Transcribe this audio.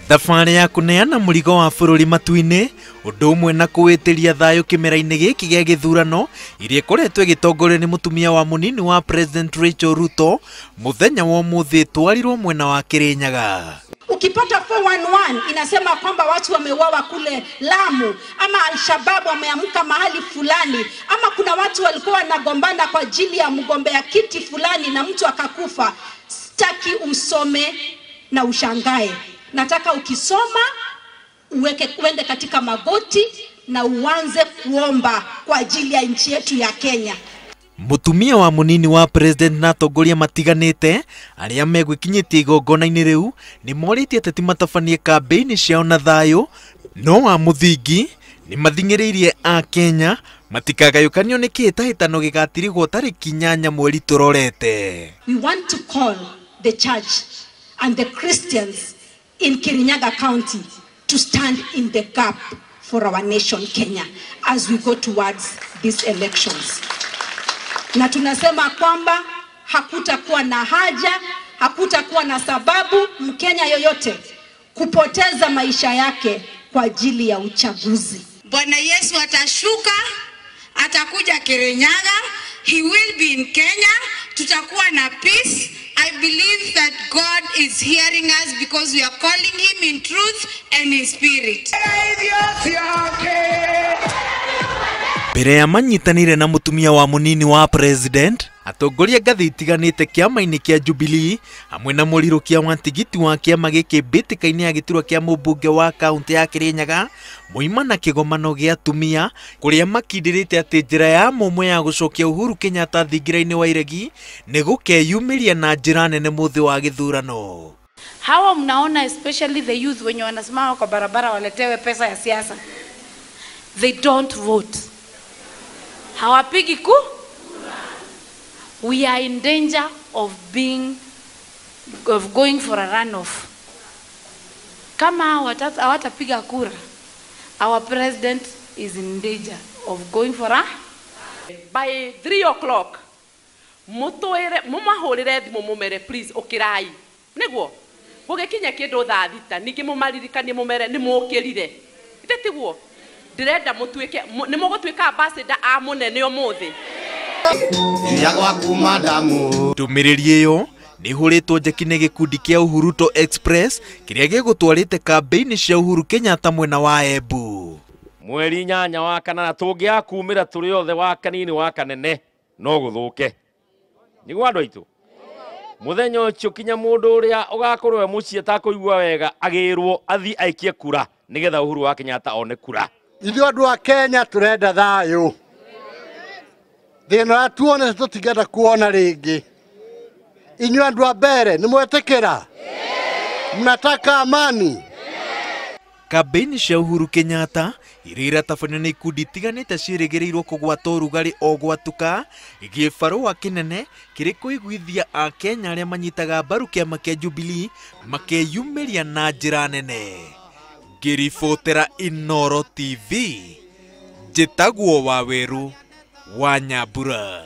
Thabarĩ ya kũneana mũrigo wa bũrũri matu-inĩ ũndũ ũmwe na kũwĩtĩria thayũ kĩmera-inĩ gĩkĩ gĩa gĩthurano iria ĩkoretwo ĩgĩtongorio nĩ mũtumia wa mũnini wa President Rachel Ruto mũthenya wa ũmũthĩ twarirwo mwena wa Kirinyaga. Ukipata 411 inasema kwamba watu wameuawa kule Lamu, ama Al-Shabaab wameamka mahali fulani, ama kuna watu walikuwa wanagombana kwa ajili ya mgombea kiti fulani na mtu akakufa. Sitaki usome na ushangae. Nataka ukisoma uweke uende katika magoti na uanze kuomba kwa ajili ya nchi yetu ya Kenya. Mutumia wa munini wa president na atongoria matiganĩte arĩa megwĩkinyĩtie igongona-inĩ rĩu nĩ morĩtie ateti matabanie kambĩini ciao na thayũ, no wa mũthingi nĩ mathing'ĩrĩirie a Kenya matikagayũkanio nĩ kĩhĩtahĩtano gĩgatirigwo tarĩki 8 mweri tũrorete. We want to call the church and the Christians in Kirinyaga County to stand in the gap for our nation Kenya as we go towards these elections. Na tunasema kwamba hakutakuwa na haja, hakutakuwa na sababu Mkenya yoyote kupoteza maisha yake kwa ajili ya uchaguzi. Bwana Yesu atashuka, atakuja Kirinyaga, he will be in Kenya, tutakuwa na peace. I believe that God is hearing us because we are calling him in truth and in spirit. Mbere ya manyitanire na mutumia wa munini wa president atongoria ngathĩ itiganĩte kĩama-inĩ kĩa Jubilee hamwe na mũrirũkia wa tigiti wa kĩama gĩkĩ mbĩtĩka-inĩ ya gĩturwa kĩa mũmbunge wa kaunti ya Kirinyaga moima na kĩgomano gĩa atumia kũrĩa makindĩrĩte atĩ njĩra ya mũmwe ya gũcokia Uhuru Kenyatta thingira-inĩ wa iregi nĩ gũkeyumĩria na njĩra nene mũthĩ wa gĩthurano. Hawa mnaona especially the youth wenye wanasimama kwa barabara waletewe pesa ya siasa. They don't vote. Hawapigi ku. We are in danger of going for a runoff. Kama hawatapiga kura, our president is in danger of going for a by 3 o'clock. Mutwire mumahurire thimu mumere please ukirai. Niguo gugikinya kindu thaa 6 ningi mumaririkanie mumere ni mukirire. Ite tiguo ndirenda mutuike ni mugutuika ambassador a munene umuthi. Ndũmĩrĩri ĩyo nĩ ĩhũrĩtwo njeki nĩ gĩkundi kĩa Uhuruto Express kĩrĩa gĩgũtwarĩte kambĩini cia Uhuru Kenyatta mwena wa Embu. Mweri 8 wa kanana tũngĩaga kumĩra tũrĩ othe wa kanini wa kanene no gũthũke. Nĩguo andũ aitũ mũthenya ũcio kinya mũndũ ũrĩa ũgakorwo e mũciĩ atakũigua wega agĩrwo athiĩ aikie kura nĩgetha Uhuru wa Kenyatta one kura. Ithuĩ andũ a Kenya tũrenda thayũ. Thĩna ũrĩa tuonete tũtingĩenda kuona rĩngĩ. Inyuĩ andũ a mbere nĩ mwetĩkĩra? Mnataka amani? Kambĩini cia Uhuru Kenyatta iria iratabanio nĩ ikundi itiganĩte ciĩrĩgĩrĩirwo kũgwata ũrugarĩ o gwatuka gĩbarũa kĩnene kĩrĩ kũiguithia Akenya arĩa manyitaga mbaru kĩama kĩa Jubilee makeyumĩria na njĩra nene. Ngĩribotera Inooro TV njĩtagwo Waweru wa Nyambura.